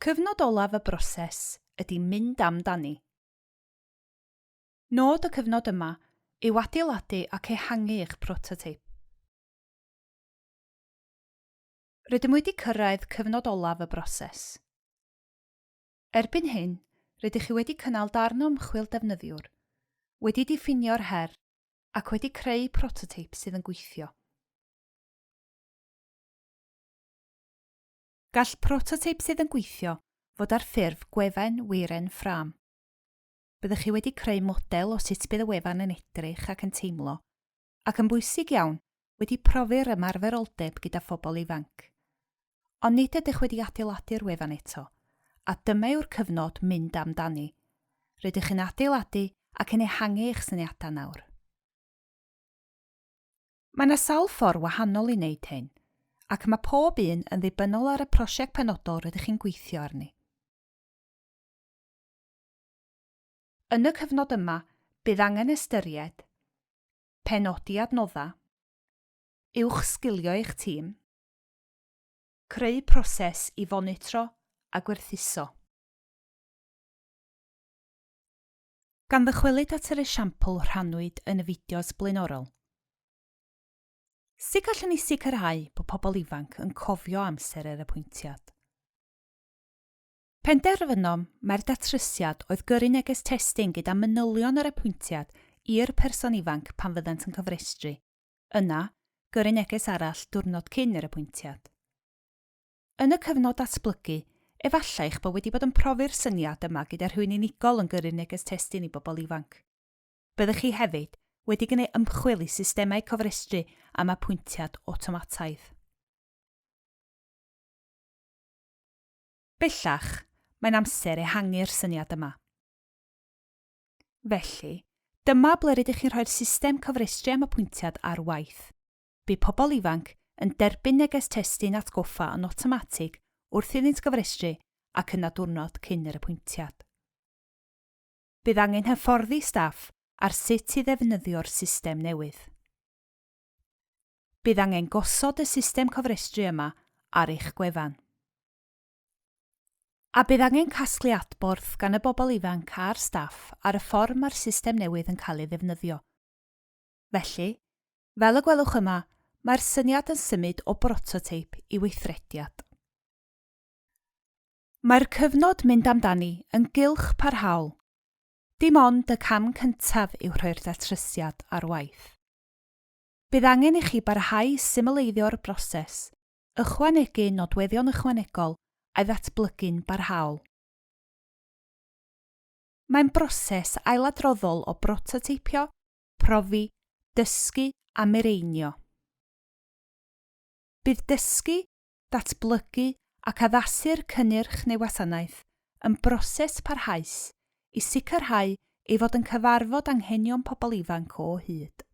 Cyfnod olaf y broses ydy mynd amdani. Nod y cyfnod yma yw adeiladu ac ehangu eich prototeip. Rydym wedi cyrraedd cyfnod olaf y broses. Erbyn hyn, rydych chi wedi cynnal darn o ymchwil defnyddiwr, wedi diffinio'r her ac wedi creu prototeip sydd yn gweithio. Gall prototeip sydd yn gweithio fod ar ffurf gwefan weiren ffrâm. Byddwch chi wedi creu model o sut bydd y wefan yn edrych ac yn teimlo, ac yn bwysig iawn, wedi profi'r ymarferoldeb gyda phobl ifanc. Ond nid ydych wedi adeiladu'r wefan eto, a dyma yw'r cyfnod mynd amdani. Rydych yn adeiladu ac yn ehangu eich syniadau nawr. Mae 'na sawl ffordd wahanol i wneud hyn, ac mae pob un yn ddibynnol ar y prosiect penodol rydych chi'n gweithio arni. Yn y cyfnod yma, bydd angen ystyried, penodi adnoddau, uwchsgilio eich tîm, creu proses i fonitro a gwerthuso. Gan ddychwelyd at yr esiampl rhannwyd yn y fideos blaenorol, sut gallwn ni sicrhau bod pobl ifanc yn cofio amser yr apwyntiad? Penderfynom mai'r datrysiad oedd gyrru neges testun gyda manylion yr apwyntiad i'r person ifanc pan fyddant yn cofrestru, yna gyrru neges arall diwrnod cyn yr apwyntiad. Yn y cyfnod datblygu, efallai eich bod wedi bod yn profi'r syniad yma gyda rhywun unigol yn gyrru neges testun i bobl ifanc. Byddech chi hefyd wedi gwneud ymchwil i systemau cofrestru am apwyntiad awtomataidd. Bellach, mae'n amser ehangu'r syniad yma. Felly, dyma ble rydych chi'n rhoi'r system cofrestru am apwyntiad ar waith. Bydd pobl ifanc yn derbyn neges testun atgoffa yn awtomatig wrth iddynt gofrestru ac yna diwrnod cyn yr apwyntiad. Bydd angen hyfforddi staff ar sut i ddefnyddio'r system newydd. Bydd angen gosod y system cofrestru yma ar eich gwefan. A bydd angen casglu adborth gan y bobl ifanc a'r staff ar y ffordd mae'r system newydd yn cael ei ddefnyddio. Felly, fel y gwelwch yma, mae'r syniad yn symud o brototeip i weithrediad. Mae'r cyfnod mynd amdani yn gylch parhaol. Dim ond y cam cyntaf yw rhoi'r datrysiad ar waith. Bydd angen i chi barhau i symleiddio'r broses, ychwanegu nodweddion ychwanegol a'i ddatblygu'n barhaol. Mae'n broses ailadroddol o brototeipio, profi, dysgu a mireinio. Bydd dysgu, datblygu ac addasu'r cynnyrch neu wasanaeth yn broses parhaus i sicrhau ei fod yn cyfarfod anghenion pobl ifanc o hyd.